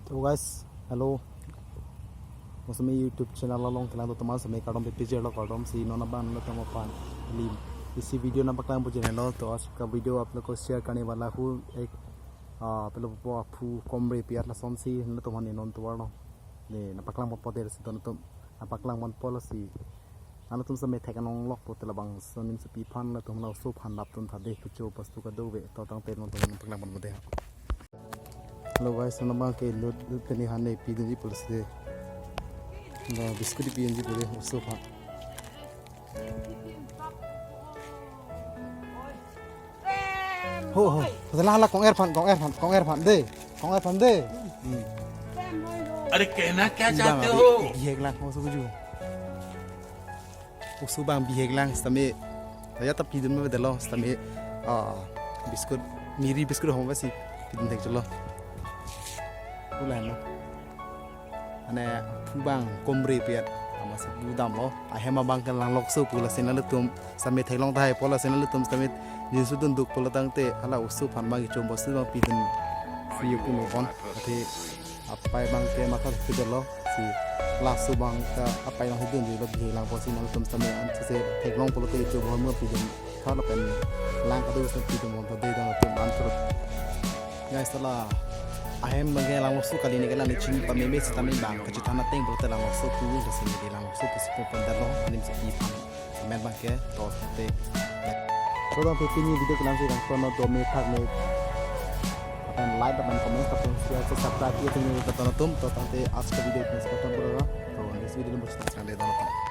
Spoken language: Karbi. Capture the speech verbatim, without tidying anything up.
So guys, hello. Mo sitame YouTube channel along kelang atum sitame kardom pepejirlo, kardom si non abang nangtum aphan lim isi video nangpaklang pujirlo. To aaj ka video aap log ko share karne wala hu ek, ah, pilo po aphu komre piat lasonsi nangtum aphan non tovar lo. Ne nangpaklang ponpo dei si nangtum nangpaklang ponpo lasi nangtum sitame thek-anong lok po te labangso anim sepi aphan, nangtum la oso aphan lapdun tha dei, kecho bostu kadokave. To tangte nangtum nangpaklang ponpo dei. Hello guys, nang abang ke lut lut peni han ne pidunji pulo si dei. Na biscuit pidunji pulo oso aphan. Ho ho. Hala hala kong-er aphan, kong-er aphan, kong-er aphan dei. Kong-er aphan dei. Hmm. अरे कहना क्या चाहते हो? Bihek lang oso buju. Oso abang bihek lang sitame. Ya ta pidun ma bedelo sitame, ah, biscuit, Marie biscuit hom si pidun thek cholo. Ulan lo. Ane aphu abang komre piat. Amatsi budam lo. Ahem abang ke langlokso pu lasi nangtum sitame theklong tahai po lasi nangtum sitame jinsu dunduk pulo tangte hala oso aphan abang kecho bostu abang pidun free pu no pon. Athe apai abang ke matha pidun lo si laso abang ke apai nang hidun lo bihek lang pusi nangtum sitame an se theklong pulote kecho bom pidun tha lapen lang kadokave pidun bom ta dei nangtum an chot. Guys, hala ahem abang ke langlokso kali ne ke lang ne chini pameme sitame abang kachethan ateng pulote langlokso pu lasi ne ke langlokso pusi pon pon detlo anim sepi aphan. Amen abang ke to te. So nangtum pini video kelang si nangtum no dome thak ne. Lapen like lapen comment lapen share lapen subscribe pini video nangtum to tangte aaj ka video pen si kardom pulo. To next video lo bus tang sang dei nangtum.